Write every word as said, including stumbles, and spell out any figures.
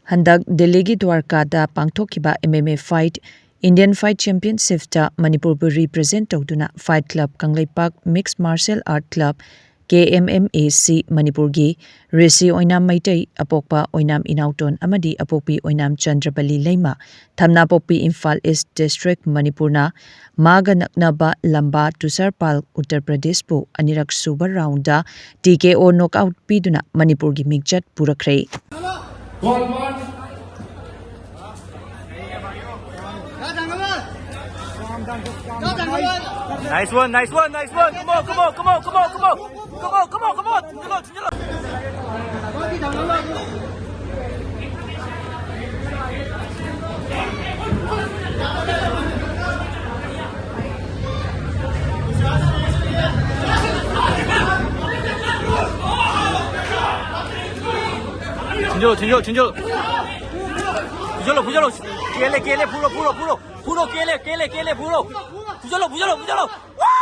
ꯍꯟꯗꯛ ꯗꯤꯜꯂꯤꯒꯤ ꯗ꯭ꯋꯥꯔꯀꯥꯗ ꯄꯥꯡꯊꯣꯛꯈꯤꯕ M M A Fight Indian Fight Championshipꯇ ꯃꯅꯤꯄꯨꯔꯕꯨ represent ꯇꯧꯗꯨꯅ Fight Club Kangleipak Mixed Martial Art Club, K M M A C ꯃꯅꯤꯄꯨꯔꯒꯤ ꯔꯤꯁꯤ ꯑꯣꯏꯅꯥꯝ ꯃꯩꯇꯩ, ꯑꯄꯣꯛꯄ ꯑꯣꯏꯅꯥꯝ ꯏꯅꯥꯎꯇꯣꯟ ꯑꯃꯗꯤ ꯑꯄꯣꯛꯄꯤ ꯑꯣꯏꯅꯥꯝ ꯆꯟꯗ꯭ꯔꯕꯂꯤ ꯂꯩꯃ, ꯊꯝꯅꯥꯄꯣꯛꯄꯤ, ꯏꯝꯐꯥꯜ East District, ꯃꯅꯤꯄꯨꯔꯅ ꯃꯥꯒ ꯅꯛꯅꯕ ꯂꯝꯕꯥ ꯇꯨꯁꯥꯔ ꯄꯥꯜ, ꯎꯠꯇꯔ ꯄ꯭ꯔꯗꯦꯁꯄꯨ ꯑꯅꯤꯔꯛ ꯁꯨꯕ roundꯗ T K O knockout ꯄꯤꯗꯨꯅ ꯃꯅꯤꯄꯨꯔꯒꯤ ꯃꯤꯡꯆꯠ ꯄꯨꯔꯛꯈ꯭ꯔꯦ꯫ Nice one, nice one, nice one. Come on, come on, come on, come on, come on. Come on, come on, come on. Come on, come on. 진조, 진조, 진조. 부절로, 부절로. ꓗꓷ ꓡꓰ, ꓗꓷ ꓡꓰ, ꓒꓴ ꓡꓳ, ꓒꓴ ꓡꓳ, ꓒꓴ ꓡꓳ. ꓒꓴ ꓡꓳ, ꓗꓷ ꓡꓰ, ꓗꓷ ꓡꓰ, ꓗꓷ ꓡꓰ, ꓒꓴ ꓡꓳ. ꓒꓴ ꓡꓳ, ꓒꓴ ꓡꓳ, ꓒꓴ ꓡꓳ.